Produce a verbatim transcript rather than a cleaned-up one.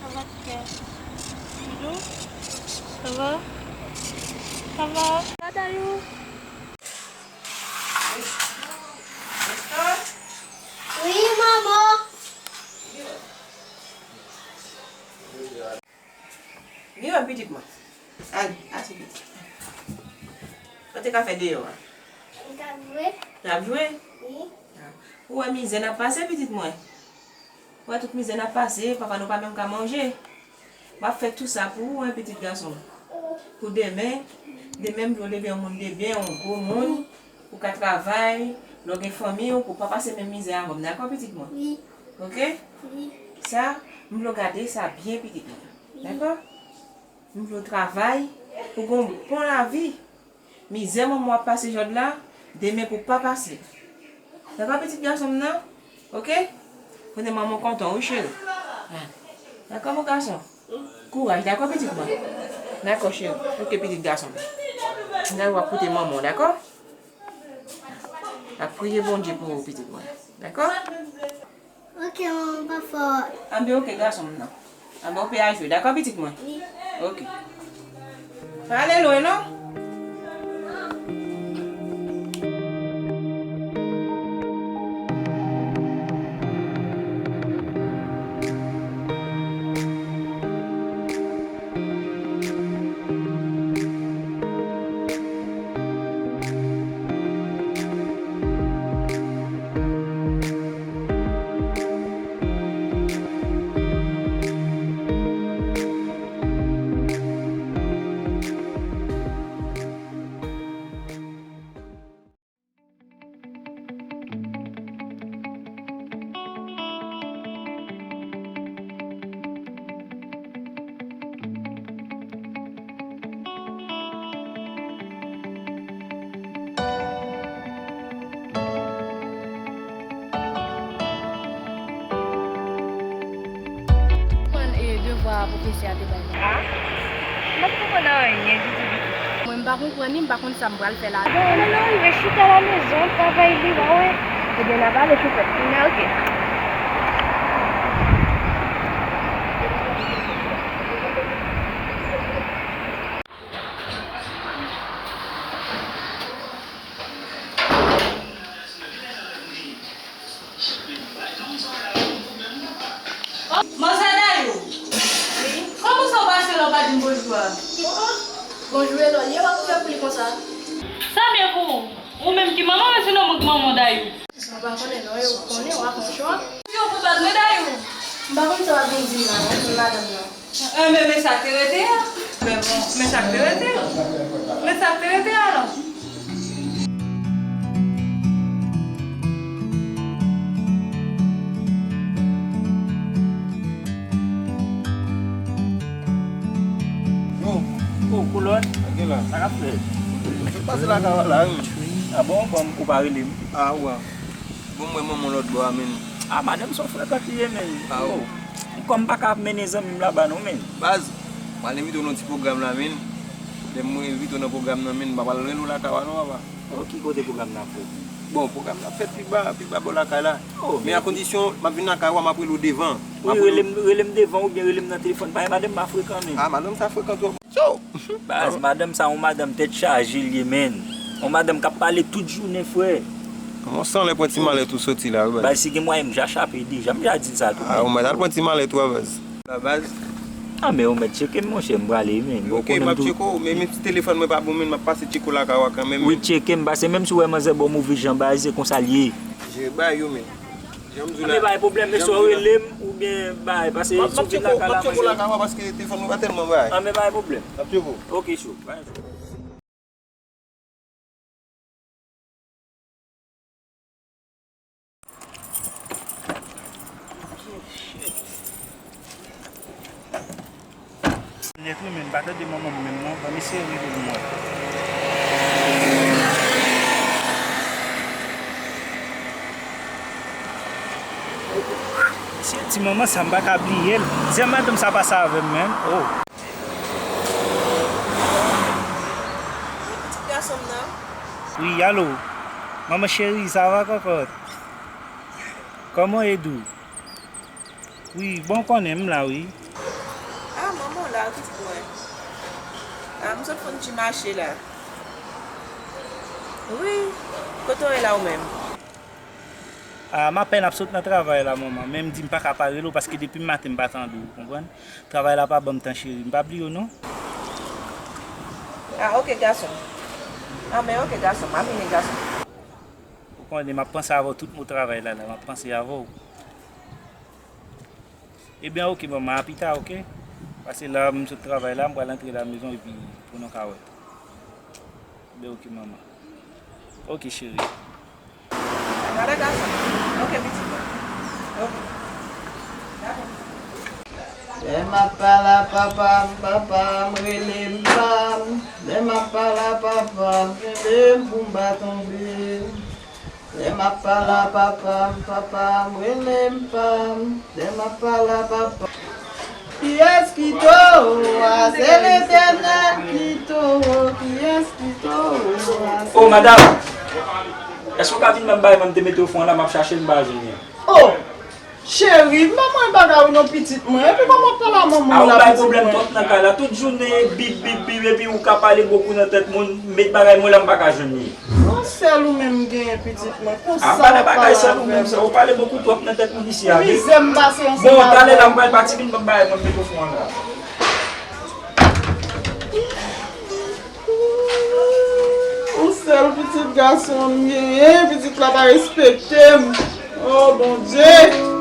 Sa va, Kè? Doudou? Sa va? Sa va? Sa va, Dayou? Wi, manman. Vini wè pitit mwen. Ale, asou pitit. Sa w te ka fè deyò a? Mwen t ap jwe. T ap jwe? Wi. A. Ou wè mizè n ap pase, pitit mwen? Ou wè tout mizè n ap pase, papa nou pa menm ka manje. M ap fè tou sa pou ou, en, pitit gason m. Pou demen, demen m vle w leve yon moun de byen, yon gwo moun. Ou ka travay, lè w gen fanmi w, pou w pa pase menm mizè avè m, dakò, pitit mwen? Wi. Oke? Wi. Sa, m vle w gade sa byen, pitit mwen. Wi. Dakò? M vle w travay, pou w gen yon bon lavi. Mizè manman w ap pase jòdla, demen pou w pa pase. Dakò, pitit gason m nan? Oke? Konnen manman w kontan w, wi, cheri. A. Dakò, mon gason? Kouraj, dakò, pitit mwen? Dakò, cheri. Oke, pitit gason m. Gade w ap koute manman w, dakò? Ap priye Bondye pou ou, pitit mwen. Dakò? Oke, manman, pa fò. Anben, oke, gason m nan. Anben, ou pe al jwe, dakò, pitit mwen? Wi. Oke. Pa ale lwen, non. Mesye a te bay mwen. Ah, m pa t konprann anyen ditou, ditou. Mwen, m pa konprann li, m pa konn sa m pral fè la. Bon, non, non, rive chita la mezon, travay li, w a wè. Ebyen, n a pale sou fèt. Men, oke. Manzè Dayou, kòman sa w pase la w pa di m bonjou a? Bonjou e lò l ye w ap fè pou li konsa? Sa byen pou ou. Ou menm ki manman mwen, se non mwen ki manman w Dayou. Mwen pa konnen non, e ou k konnen, w a fè yon chwa. Yo pou bat mwen Dayou. M pa konn sa w ap vin di m la non, pou madanm nan. Enben, men sa k te rete a. Men bon, men sa k te rete. Men sa k te rete a non. Yo, oh, Koulòt, sa k ap fèt? M sot pase lakay w la, wi. Ah bon, kòm ou pa rele m? Ah, w a. Bon, m wè manman w lòt bò a, men. Ah, madanm se yon frekan li ye, men. Ah, oh. Kòm m pa ka ap mennen zanmi m laba non, men. Baz, m al envite w nan ti pwogram la, men. Lè m envite w nan pwogram nan, men, m pa pral rele w lakay w a non, papa. Oh, ki kote pwogram nan ap fèt? Bon, pwogram nan ap fèt pi ba, pi ba bò lakay la. Oh, men a kondisyon, m ap vin lakay w a, m ap rele w devan. Wi, rele m, rele m devan oubyen rele m nan telefòn. Paske madanm pa frekan, men. Ah, madanm sa frekan twòp. Baz, madanm sa yon madanm tèt chaje l ye, men. Yon madanm k ap pale tout jounen, frè. Kòman w san lè pran ti malèt ou soti la, wi, baz? Baz, si gen mwayen, m ja chape deja. M ja di l sa tou, men. Ah, ou mèt al pran ti malèt ou a, baz. La baz. Ah, men ou mèt tcheke m, monchè, m prale, men. Ou konnen m ap tou tcheke w, men menm si telefòn mwen pa bon, men m ap pase tcheke w lakay w a kanmenm. Wi, tcheke m, paske menm si w wè manzè ba w move jan, baz, se konsa l ye. Jere bagay yo, men. Jan m di w la. Anben, pa gen pwoblèm, men swa w rele m oubyen bay, paske si w vin lakay la, manzè. M ap tcheke w lakay w a, paske telefòn mwen pa tèlman bay. Anben, pa gen pwoblèm. M ap tcheke w. Ok, cho. Bay cho. Nèt wi, men m pa tande manman m menm non. Ban m eseye rele l mwen. Mesye, ti manman sa, m pa ka bliye l. Zè madanm sa pase avè m menm. Oh. Wi, pitit gason m nan. Wi, alo. Manman cheri, sa va, kòkòt? Kòman Edou? Wi, bon, konnen m la, wi. Ah, manman w la, pitit mwen. Ah, m sot fin ti mache la. Wi, kote w ye la ou menm? Ah, m apèn ap sot nan travay la, manman. Men m di m pa ka pa rele w, paske depi maten m pa tande w, ou konprann? Travay la pa ban m tan, cheri. M pa bliye w, non. Ah, ok, gason. Ah, men ok, gason. M a vini, gason. Ou konnen, m ap panse avè w tout mo travay la, la. M ap panse avè w. Ebyen, ok, manman, a pita, ok? Paske la, m sot travay la, m pral antre lamezon, epi pou nou ka wè. Ebyen, ok, manman. Ok, cheri. Mwen la, gason. Ok, pitit mwen. Ok. Dakò. Lè m ap pale a papa m, papa m rele m pa m. Lè m ap pale a papa m, kenbe m pou m pa tonbe. Lè m ap pale a papa m, papa m rele m pa m. Lè m ap pale a papa m. Kiyès ki towo a? Se Letènèl ki towo. Kiyès ki towo a? Se... Oh, madanm! Èske w ka vin ban m bagay mwen te mete o fon an la, m ap chache l, m pa jwenn li. Oh! Cheri, ban mwen bagay ou non, pitit mwen. Epi kòman w ap pale a manman w la, pitit mwen? Ah, ou bay pwoblèm twòp nan kay la. Tout jounen, bip, bip, bip, epi ou ka pale bokou nan tèt moun, met bagay mwen la, m pa ka jwenn li. Yon sèl ou menm genyen, pitit mwen. Konsa w ap pale avè m. Ah, m pa nan bagay sèl ou menm sa. Ou pale bokou twòp nan tèt moun isi a, wi. Mizè m pase ansanm avè w. Bon, talè la, m pral pati, vin ban m bagay mwen, m met o fon an la. Yon sèl pitit gason m genyen, pitit la pa respekte m. Oh, Bondye!